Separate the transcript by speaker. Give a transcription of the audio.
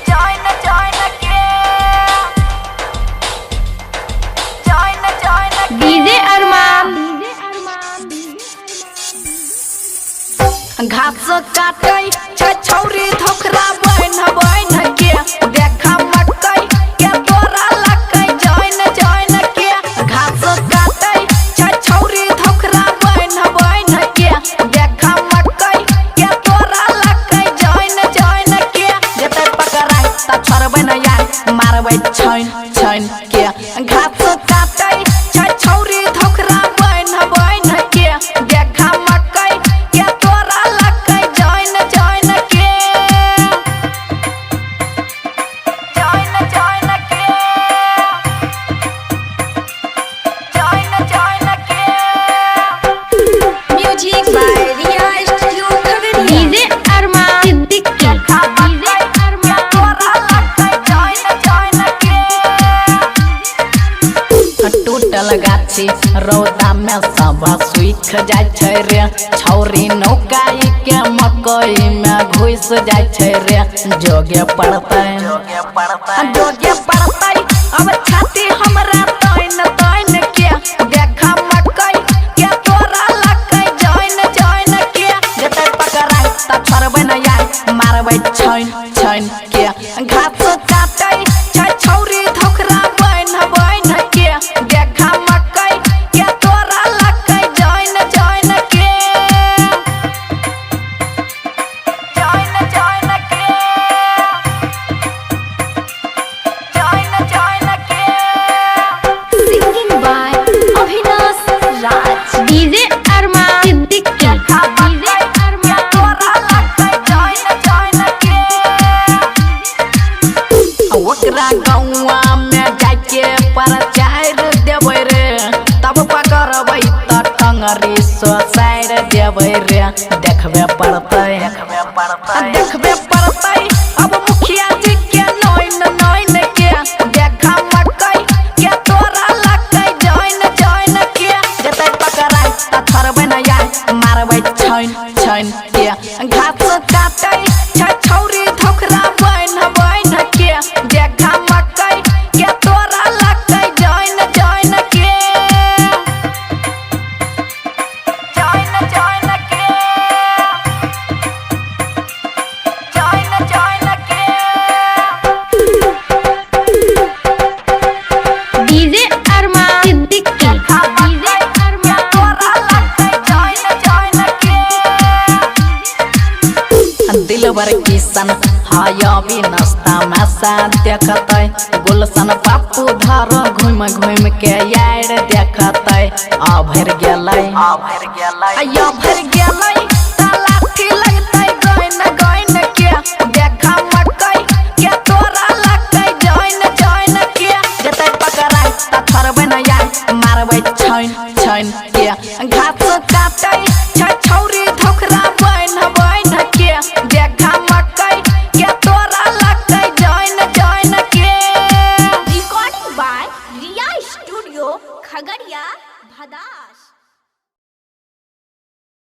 Speaker 1: Join join के join join
Speaker 2: DJ Arman
Speaker 1: घास काटै छै छौरी धोखरा बन बन के देखा मकई के तोरा लकै जॉइन जॉइन के घास काटै छै छौरी धोखरा बन बन के देखा मकई के तोरा लकै जॉइन जॉइन के जतै पकड़ाई त छोड़बै न यार मारबै छैन छैन के घास काटै छै छौरी धोखरा बन बन के देखा मकई के तोरा लकै जॉइन जॉइन के जॉइन जॉइन के जॉइन जॉइन के
Speaker 3: Music by Riya Studio Khagaria.
Speaker 2: DJ Arman Siddiqui DJ Arman
Speaker 1: तोरा लकै जॉइन जॉइन के टूटल गाछी रौदा में सब सुख जाइ छै रे छौरी नौकाई के मकई में घुस जाइ छै रे जोगे पड़तै जोगे पड़तै अब छाती हमरा तैन तैन के देखा मकई के तोरा लकै जॉइन जॉइन के जतै पकड़ाई त छोड़बै न यार मारबै छैन छैन के घास काटै छै छौरी धोखरा बन बन के देखा मकई के तोरा लकै जॉइन जॉइन के जॉइन जॉइन के जॉइन जॉइन के
Speaker 3: Singing by Avinash Raj.
Speaker 2: DJ Arman Siddiqui DJ Arman
Speaker 1: तोरा लकै जॉइन जॉइन के ओकरा गौआ में जाके प्रचार देबै रे तब पकड़बै त टंगरी सोसाइर देबै रे देखबे पड़तै देखबे पड़तै अब मुखिया जी के नैन नैन के देखा मकई के तोरा लकै जॉइन जॉइन के जतै पकड़ाई त छोड़बै न यार मारबै छैन छैन के घास काटै छै छौरी धोखरा बन बन के देखा मकई के तोरा लकै जॉइन जॉइन के जॉइन जॉइन के जॉइन जॉइन के
Speaker 2: DJ Arman Siddiqui DJ Arman
Speaker 1: तोरा लकै जॉइन जॉइन के दिलबर किसन हाय अविनाश तमाशा देखतै गुलशन पप्पू धर घुम घुम के यार देखतै आ भरि गेलै आ भरि